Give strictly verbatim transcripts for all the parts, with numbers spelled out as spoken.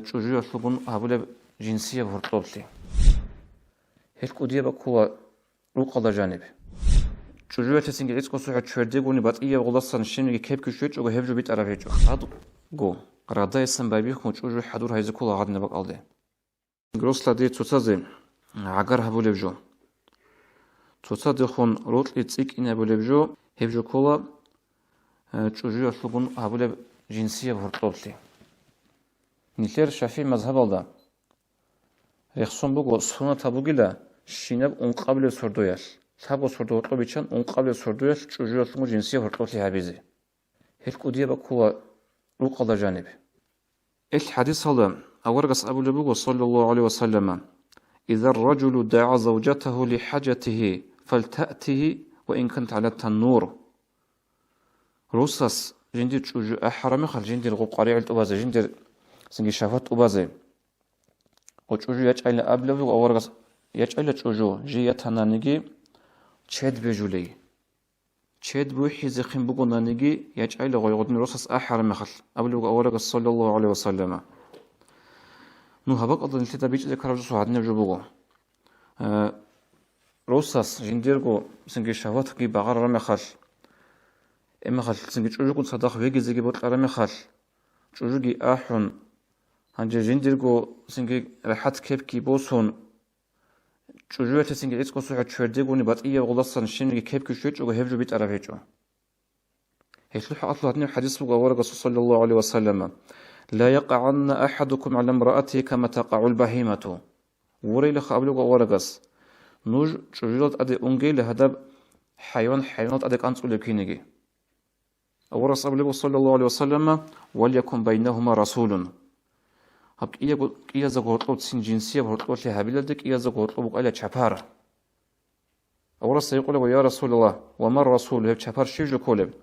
чӀужуялъулгун гьабулеб жинсияб гьоркьоблъи. Гьел кӀудияб баккула рукъалда жаниб. ЧӀужуялъецинги гӀицӀго сухӀа чвердегуни батӀияб гъолдасан щибниги кепги щвечӀого, гьеб жо битӀараб гьечӀо. Хадго, радайсан байбихьун чӀужу хӀадур гьайзе ккола гьадинаб бакӀалде. Росла дир цоцазе гӀагар гьабулеб жо. Цоцадехун рокьи цӀикӀкӀинабулеб жо, гьеб жо ккола, э, чӀужуялъулгун гьабулеб жинсияб гьоркьоблъи. Нилъер шафигӀи мазгьабалда рехсон буго, суннатаб бугила щинаб ункъабилеб сордоялъ, лъабго сордо гьоркьоб биччан, ункъабилеб сордоялъ чӀужуялъулгун жинсияб гьоркьоблъи гьабизе. Гьел кӀудияб баккула рукъалда жаниб. Ил хӀадисалда аварагас абулеб буго, саллаллагьу гӀалайгьи ва саллама: «Иза ар-ражулу дагӀа завжатагьу ли хӀажатигьи, фалтаътигьи ва ин канат гӀала таннур». Росас жиндир чӀужу ахӀараб мехалъ, жиндир гъо къваригӀел тӀубазе, жиндир цинги шагьват тӀубазе. Гъо чӀужу ячӀайилан абулеб буго аварагас, ячӀайила чӀужу, жий ятананиги чед бежулей. Чед бухӀизехъин бугонаниги, ячӀайила гъой гъодин росас ахӀараб мехалъ, абулеб буго аварагас, саллаллагьу гӀалайгьи ва саллама. Ну, гьаб бакӀалда нилъеда бичӀчӀизе ккараб жо гьадинаб жо буго. Э, росас жиндирго цинги шагьватги багъарараб мехалъ, гьеб мехалъ цинги чӀужугун цадахъ вегизеги бокьараб мехалъ, чӀужуги ахӀун, гьанже жиндирго цинги рахӀат кепги босун, чӀужуялъецинги гӀицӀго сухӀа чвердегуни батӀияб гъолдасан щибниги кепги щвечӀого, гьеб жо битӀараб гьечӀо. Гьелъул хӀакъалъулъ гьадинаб хӀадис буго аварагасул, саллаллагьу гӀалайгьи ва саллама: «Ла якъагӀанна ахӀадукум гӀала имраатигьи кама такъагӀул багьимату». Вурейилаха абулеб буго аварагас, нуж чӀужуялда тӀаде унгейилан гьадаб хӀайван хӀайваналда тӀаде кӀанцӀулеб киниги. Аварагас абулеб буго, саллаллагьу гӀалайгьи ва саллама: «Валякун байнагьума расулун». Гьаб кӀиябго-, кӀиязда гьоркьоб цин жинсияб гьоркьоблъи гьабилалде кӀиязда гьоркьоб букӀайила чапар. Аварагас гьикъулеб буго: «Я Расулаллагь, ва мар расул, гьеб чапар щиб жо кколеб?»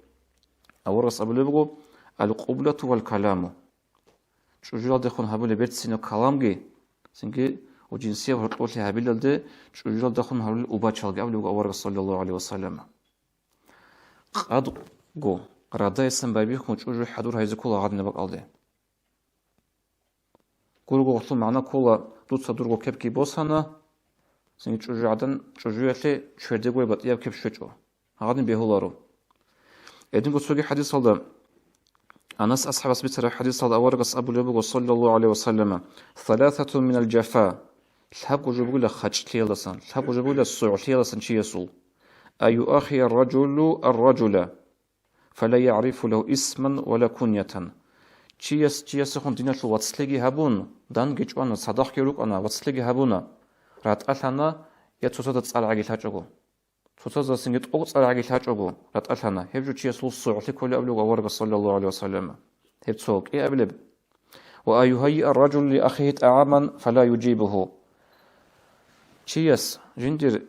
Аварагас абулеб буго: «Ал-къублату вал-каламу». ЧӀужуялдехун гьабулеб берцинаб каламги, цинги жинсияб гьоркьоблъи гьабилалде чӀужуялдехун гьабулел убачалги, абулеб буго аварагас, саллаллагьу гӀалайгьи ва саллама. Къадго, радайсан байбихьун чӀужу хӀадур гьайзе ккола гьадинаб бакӀалде. Гурого гъолъул магӀна ккола: дуца дурго кепги босана, цинги чӀужугӀадан, чӀужуялъе чвердего батӀияб кеп щвечӀо. Гьадин бегьуларо. Гьединго цоги хӀадисалда, Анас асхӀабас бицараб хӀадисалда аварагас абулеб буго, саллаллагьу гӀалайгьи ва саллама: «Саласатун минал жафа». Лъабго жо бугила хачӀлъиялдасан, лъабго жо бугила согӀлъиялдасан чиясул. Ан юаххия ар-ражулу ар-ражула, фала ягӀрифу лагьу исман вала кунятан. Чияс чиясехун диналъул вацлъиги гьабун, данги чӀвана, цадахъги рукӀана, вацлъиги гьабуна, ратӀалъана, я цоцазда цӀар гӀаги лъачӀого. Цоцаздасанги тӀокӀ цӀар гӀаги лъачӀого ратӀалъана, гьеб жо чиясул согӀлъи кколеб абулеб аварагас, саллаллагьу гӀалайгьи ва саллама. Гьеб цо кӀиабилеб. «Ва ан югьаййиа ар-ражулу ли ахихи тӀагӀаман фала южибугьу». Чияс жиндир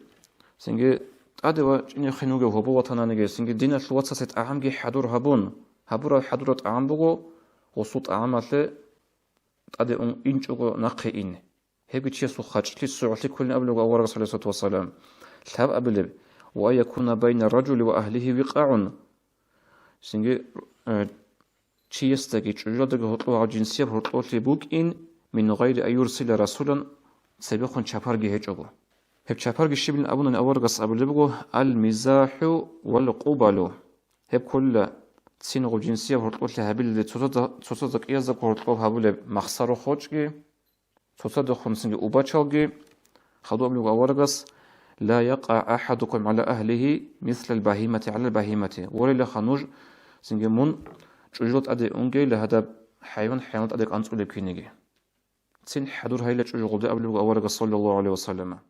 цинги тӀаде ва чӀинихъин вугев гьобо ватананиги, цинги диналъул вацасе тӀагӀамги хӀадур гьабун, гьабураб хӀадураб тӀагӀам буго гъосул тӀагӀамалъе тӀаде ун инчӀого нахъе ин. Гьебги чиясул хачӀлъи, согӀлъи кколин абулеб аварагас, гӀалайгьиссалату вассалам. Лъабабилеб: «Ва ан якуна байна ар-ражули ва агьлигьи викъагӀун». Цинги, э, чиясдаги чӀужуялдаги гьоркьоб гьаб жинсияб гьоркьоблъи букӀин, мин гъайри ан юрсила расулан, цебехун чапарги гьечӀого. Гьеб чапарги щибилан абунани аварагас абулеб буго: «Ал-мизахӀу вал-къубалу». Гьеб кколила цин гъоб жинсияб гьоркьоблъи гьабилалде цоцазда, цоцазда кӀиязда гьоркьоб гьабулеб махсаро хочӀги, цоцадехун цинги убачалги. Хадуб абулеб буго аварагас: «Ла якъа ахӀадукум гӀала агьлигьи мислал багьимати гӀалал багьимати». Вурелаха нуж цинги мун чӀужуялда тӀаде унгейила гьадаб хӀайван хӀайваналда тӀаде кӀанцӀулеб киниги. Цин хӀадур гьайила чӀужуялде абулеб буго аварагас, саллаллагьу гӀалайгьи ва саллама.